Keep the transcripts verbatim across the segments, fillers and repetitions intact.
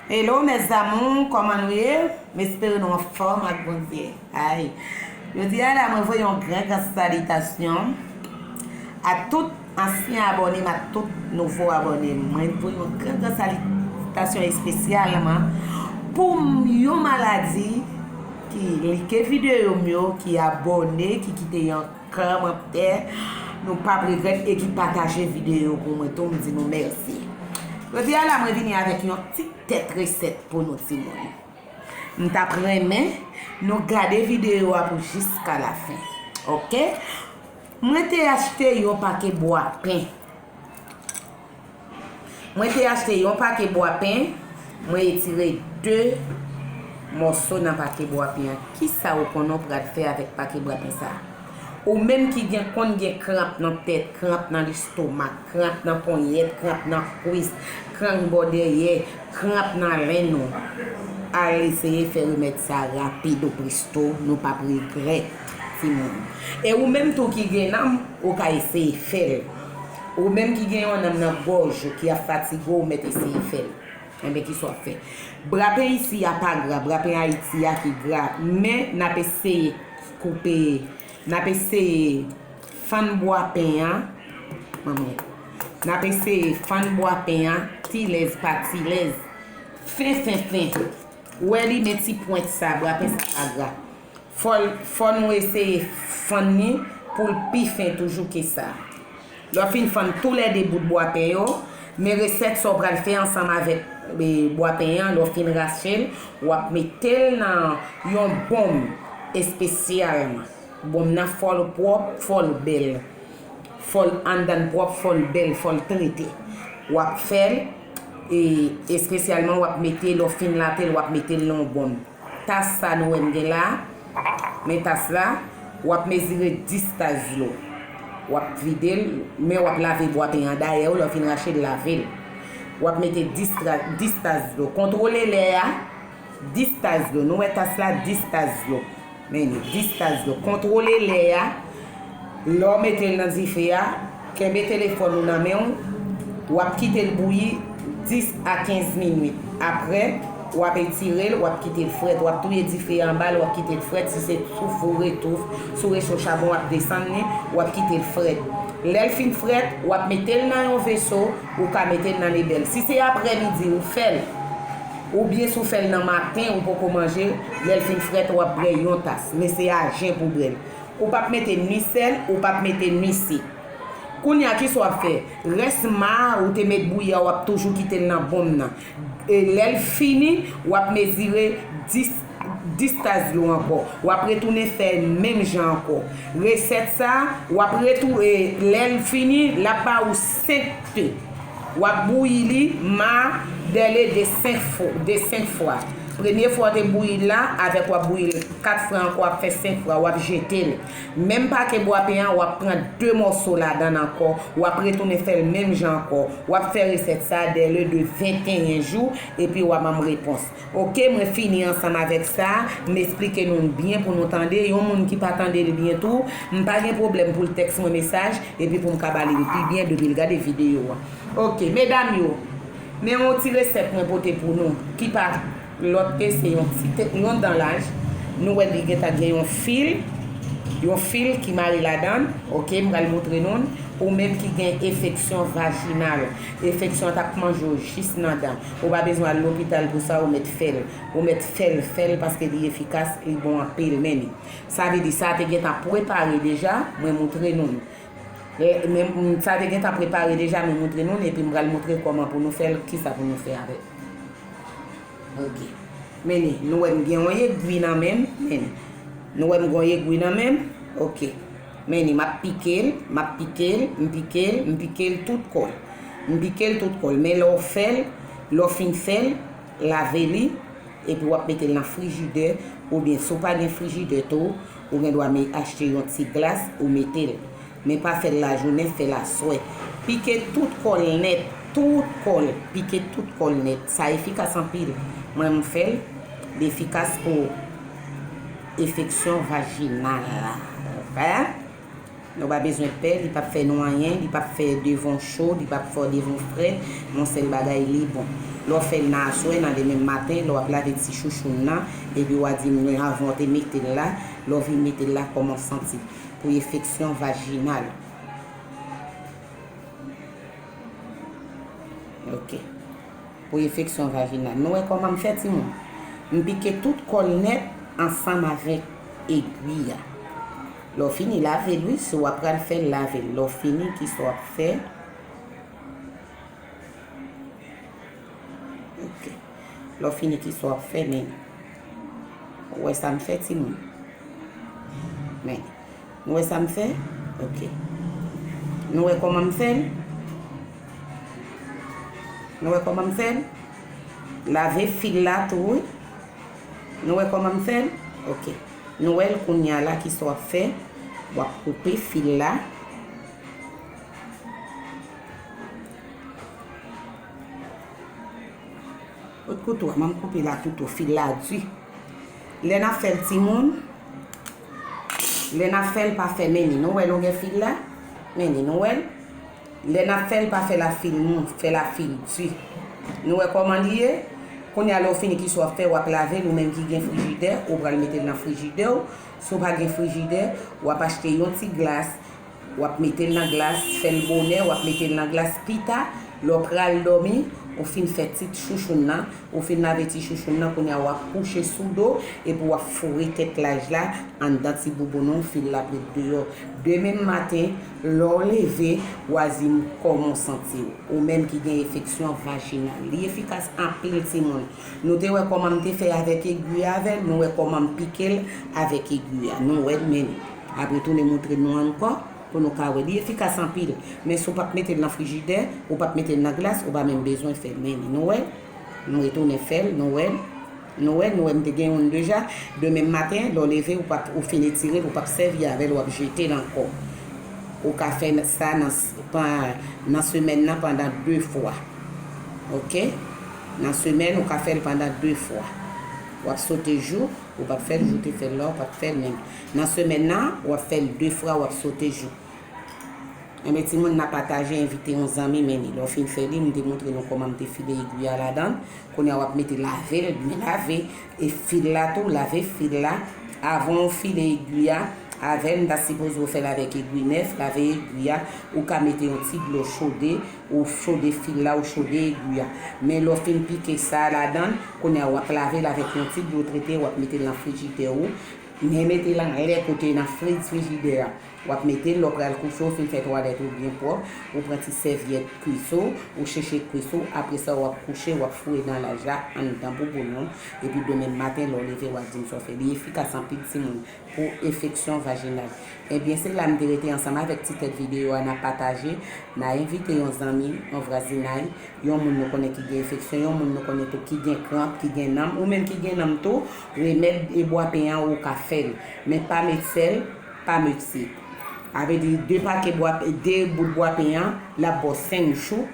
Hello mes amours, kòman nou ye? M espere nou anfòm ak Bondye. Ay, jodi a la mwen voye yon gran gran salitasyon a tout ansyen abòne m, a tout nouvo abòne m. Mwen voye yon gran gran salitasyon espesyalman pou yon maladi ki like videyo m yo, ki abòne, ki kite yon kòmantè, nou p ap regrèt, e ki pataje videyo pou mwen tou, m di nou mèsi. Jodi a la mwen vini avèk yon ti tèt resèt pou nou timoun. M t ap renmen nou gade videyo a pou jiska lafen. Oke? Mwen te achte yon pake bwa pen. Mwen te achte yon pake bwa pen, mwen retire de mòso nan pake bwa pen an. Kisa ou konnen ou pral fè avèk pake bwa pen sa a? Ou menm ki gen konn gen kranp nan tèt, kranp nan lestomak, kranp nan ponyèt, kranp nan kwis, kranp bò dèyè, kranp nan lenn ou, al eseye fè remèd sa rapid o presto, nou p ap regrèt, timoun. E ou menm tou ki gen nanm, ou ka eseye fè l. Ou menm ki gen yon nanm nan gòj ou ki ap fatige w, ou mèt eseye fè l. Enben, kisa w ap fè? Bra pen isi a pa gra, bra pen Ayiti a ki gra, men n ap eseye koupe, n ap eseye fann bwa pen an, manman, n ap eseye fann bwa pen an, ti lèz pa ti lèz, fen, fen, fen. Ou wè li, men ti pwent sa, bra pen sa pa gra. Fò l, fò nou eseye fann li pou l pi fen toujou ke sa. Lè w fin fann toulède bout bwa pen yo, men resèt sa w pral fè ansanm avèk, e, bwa pen an, lè w fin rache l, w ap mete l nan yon bonm espesyalman. Bonm nan fò l pwòp, fò l bèl. Fò l anndan l pwòp, fò l bèl, fò l trete. W ap fè l, e, espesyalman w ap mete, lè w fin lave l, w ap mete l nan yon bonm. Tas sa nou wè m gen la, men tas la, w ap mezire dis tas dlo. W ap vide l, men w ap lave bwa pen an dayè w, lè w fin rache l, lave l. W ap mete dis tra-, dis tas dlo. Kontwole lè a, dis tas dlo. Nou wè tas la, dis tas dlo. Men li, dis tas dlo. Kontwole lè a. Lè w mete l nan dife a, kenbe telefòn ou nan men w, w ap kite l bouyi dis a kenz minit. Apre, w ap etire l, w ap kite l frèt. W ap touye dife a anba l, w ap kite l frèt. Si se sou fou retouf, sou recho chabon, w ap desann li, w ap kite l frèt. Lè l fin frèt, w ap mete l nan yon veso, ou ka mete l nan lebèl. Si se aprèmidi ou fè l, oubyen si w fè l nan maten, ou poko manje, lè l fin frèt, w ap bwè yon tas. Men se a jen pou bwè l. Ou p ap mete ni sèl, ou p ap mete ni sik. Kounye a, kisa w ap fè? Rès ma a ou te met bouyi a, w ap toujou kite l nan bonm nan. E lè l fini, w ap mezire dis, dis tas dlo ankò. W ap retounen fè menm jan ankò. Resèt sa a, w ap retou-, e, lè l fini, l ap ba ou senk te. W ap bouyi li ma dèle de senk fo-, de senk fwa. Premye fwa w te bouyi l la, avèk w ap bouyi l kat fwa ankò, w ap fè senk fwa, w ap jete l. Menm pake bwa pen an, w ap pran de mòso ladan l ankò, w ap retounen fè l menm jan ankò. W ap fè resèt sa a dèle de venteyen jou, epi w ap ban m repons. Oke, mwen fini ansanm avèk sa, m esplike nou l byen pou nou tande. Yon moun ki pa tande l byen tou, m pa gen pwoblèm pou l tèks mwen mesaj, epi pou m ka ba li l pi byen depi l gade videyo a. Oke, medam yo, men yon ti resèt mwen pote pou nou, ki pa lòt ke se yon ti te-, yon dan laj. Nou wè li gentan gen yon fil, yon fil ki mare ladan l. Oke, m pral montre nou l. Ou menm ki gen enfeksyon vajinal, enfeksyon an t ap manje w jis nan dan. Ou pa bezwen al lopital pou sa, ou mèt fè l. Ou mèt fè l, fè l, paske li efikas, li bon anpil, men li. Sa vle di, sa te gentan prepare deja, mwen montre nou l. E, men, sa te gentan prepare deja, mwen montre nou l, epi m pral montre kòman pou nou fè l, kisa pou nou fè avè l. Oke. Men li, nou wè m gen yon egwi nan men m, men li. Nou wè m gen yon egwi nan men m? Oke. Men li, m ap pike l, m ap pike l, m pike l, m pike l tout kò l. M pike l tout kò l. Men lè w fè l, lè w fin fè l, lave li, epi w ap mete l nan frijidè, oubyen si w pa gen frijidè tou, ou gen dwa me-, achte yon ti glas, ou mete l. Men pa fè l lajounen, fè l aswè. Pike tout kò l nèt, tout kò l, pike tout kò l nèt. Sa efikas anpil. Mwen, m fè l, li efikas pou enfeksyon vajinal la. Oke? Nou pa bezwen pè, li p ap fè nou anyen, li p ap fè devan w cho, li p ap fè w devan w frèt. Yon sèl bagay, li bon. Lè w fè l nan aswè, nan demen maten, lè w ap lave ti chouchoun nan, epi w a di m avan w te mete l la, lè w vin mete l la, kòman w santi l? Pou enfeksyon vajinal. Ok. Pou enfeksyon vajinal. Nou wè kòman m fè, timoun? M pike tout kò l nèt ansanm avèk egwi a. Lè w fini, lave l, wi, si w ap pral fè l, lave l. Lè w fini, kisa w ap fè? Ok. Lè w fini, kisa w ap fè, men? Ou wè sa m fè, timoun? Men. Nou wè sa m fè? Ok. Nou wè kòman m fè l? Nou wè kòman m fè l? Lave fil la tou, wi. Nou wè kòman m fè l? Ok. Nou wè l kounye a la, kisa w ap fè? W ap koupe fil la. Kot kouto a, ban m koupe la pito, fil la di. Lè n ap fè l, timoun, lè n ap fè l, pa fè, men ni. Nou wè longè fil la? Men ni, nou wè l? Lè n ap fè l, pa fè l a fil mou, fè l a fil di. Nou wè kòman li ye? Kounye a, lè w fini, kisa w ap fè? W ap lave l, ou menm ki gen frijidè, ou pral mete l nan frijidè w. Si w pa gen frijidè, w ap achte yon ti glas, w ap mete l nan glas, fè l bonè, w ap mete l nan glas. Pita, lè w pral dòmi, ou fin fè ti chouchoun nan, ou fin lave ti chouchoun nan, kounye a w ap kouche sou do, epi w ap foure tèt laj la anndan ti bouboun ou, fil la ap ret deyò. Demen maten, lè w leve, w a di m kòman w santi w. Ou menm ki gen enfeksyon vajinal. Li efikas anpil, timoun. Nou te wè kòman m te fè avèk egwi avè l, nou wè kòman m pike l avèk egwi a. Nou wè l, men li. Apre tounen montre nou ankò pou nou ka wè. Li efikas anpil. Men si w p ap mete l nan frijidè, ou p ap mete l nan glas, ou pa menm bezwen fè l. Men li, nou wè l? Nou retounen fè l, nou wè l? Nou wè l, nou wè m te gen youn deja. Demen maten, lè w leve, ou p ap, ou fin etire l, ou p ap sèvi avè l, w ap jete l ankò. Ou ka fè sa nan, s- pa- nan semèn nan pandan de fwa. Ok? Nan semèn, ou ka fè l pandan de fwa. W ap sote jou, ou p ap fè l jou, te fè l la, ou p ap fè l menm. Nan semèn nan, w ap fè l de fwa, w ap sote jou. Enben, timoun, n a pataje, envite yon zanmi, men li. Lè w fin fè li, m te montre nou kòman m te file egwi a ladan l. Kounye a, w ap mete lave l, byen lave. E fil la tou, lave fil la. Avan w file egwi a avè l, m ta sipoze w fè l avèk egwi nèf, lave egwi a, ou ka mete yon ti dlo chode, ou chode fil la, ou chode egwi a. Men lè w fin pike sa ladan l, kounye a w ap lave l avèk yon ti dlo trete, w ap mete l nan frijidè ou. Men mete l anlè kote nan friz frijidè a. W ap mete l, lè w pral kouche, w fin fè twalèt ou byen pwòp, ou pran ti sèvyèt kwis ou, ou cheche kwis ou, apre sa w ap kouche, w ap foure nan laj la, anndan bouboun ou, epi demen maten, lè w leve, w ap di m sa w fè. Li efikas anpil, timoun, pou enfeksyon vajinal. Ebyen, se la m te rete ansanm avèk ti tèt videyo a, n a pataje, n a envite yon zanmi, yon vwazinay, yon moun nou konnen ki gen enfeksyon, yon moun nou konnen tou ki gen kranp, ki gen nanm, ou menm ki gen nanm tou, remèd e bwapen an ou ka fè l. Men pa met sèl, pa met sik. A vle di, de pake bwa, de bout bwapen an, l ap ba w senk jou.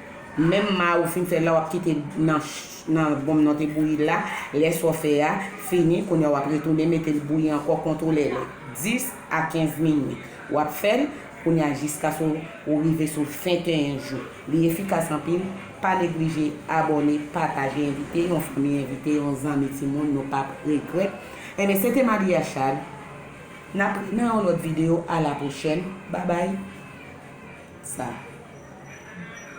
Menm ma ou fin fè l la, w ap kite l nan ch- nan bonm nan w te bouyi l la, lè sa w fè a fini, kounye a w ap retounen mete l bouyi ankò, kontwole lè dis a kenz minit. W ap fè l, kounye a jiskaske w rive sou venteyen jou. Li efikas anpil, pa neglije abòne, pataje, envite yon fanmi, envite yon zanmi, timoun, nou p ap regrèt. Enben, se te Maria Chad. N ap nan yon lòt videyo, a la pwochèn. Babay. Sa.